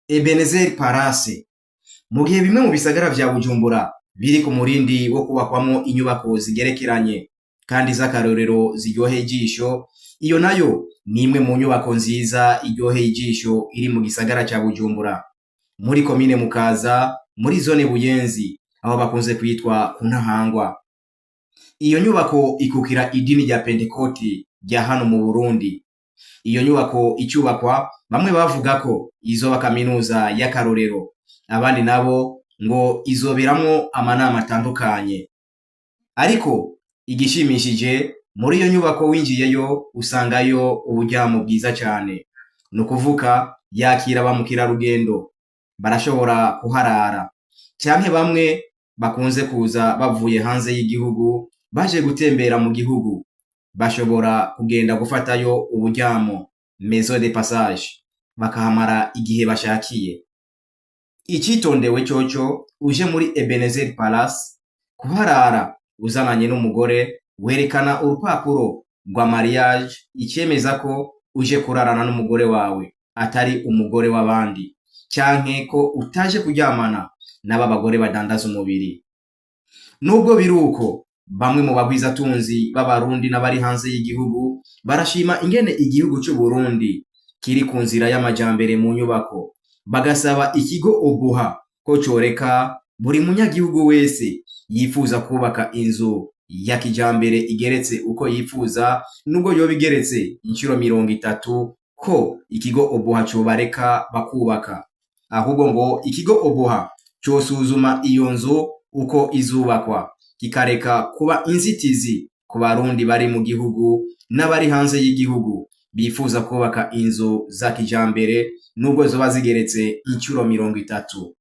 Ebenezer Palace. Mu gihe bimwe mu bisagara vya Bujumbura biri ku murindi wo kubakwamwo inyubako zigerekeranye kandi z'akarorero ziryoheye ijisho, iyo nayo ni imwe mu nyubako nziza iryoheye ijisho iri mu gisagara ca Bujumbura, muri komine Mukaza, muri zone Buyenzi, aho bakunze kwitwa ku Ntahangwa. Iyo nyubako ikukira idini rya Pentekoti rya hano mu Burundi. Iyo nyubako icubakwa, bamwe bavuga ko izoba kaminuza y'akarorero, abandi nabo ngo izoberamwo amanama atandukanye. Ariko igishimishije, muri iyo nyubako winjiyeyo usangayo uburyamo bwiza cane. Ni ukuvuga yakira ba mukerarugendo, barashobora kuharara, canke bamwe bakunze kuza bavuye hanze y'igihugu baje gutembera mu gihugu, bashobora kugenda gufatayo uburyamo, maison de passage, bakahamara igihe bashakiye. Icitondewe coco, uje muri Ebenezer Palace kuharara uzananye n'umugore, werekana urupapuro rwa mariage, icemeza ko uje kurarana n'umugore wawe atari umugore w'abandi, canke ko utaje kuryamana n'aba bagore badandaza umubiri. Nubwo biruko, bamwe mu bagwizatunzi b'Abarundi n'abari hanze y'igihugu barashima ingene igihugu c'Uburundi kiri ku nzira y'amajambere mu nyubako, bagasaba ikigo Obuha ko coreka buri munyagihugu wese yifuza kubaka inzu ya kijambere igeretse uko yifuza, nubwo yoba igeretse incuro 30, ko ikigo Obuha cobareka bakubaka. Ahubwo ngo ikigo Obuha cosuzuma iyo nzu uko izubakwa, kikareka kuba inzitizi ku Barundi bari mu gihugu n'abari hanze y'igihugu bifuza kubaka inzu za kijambere, nubwo zoba zigeretse incuro 30.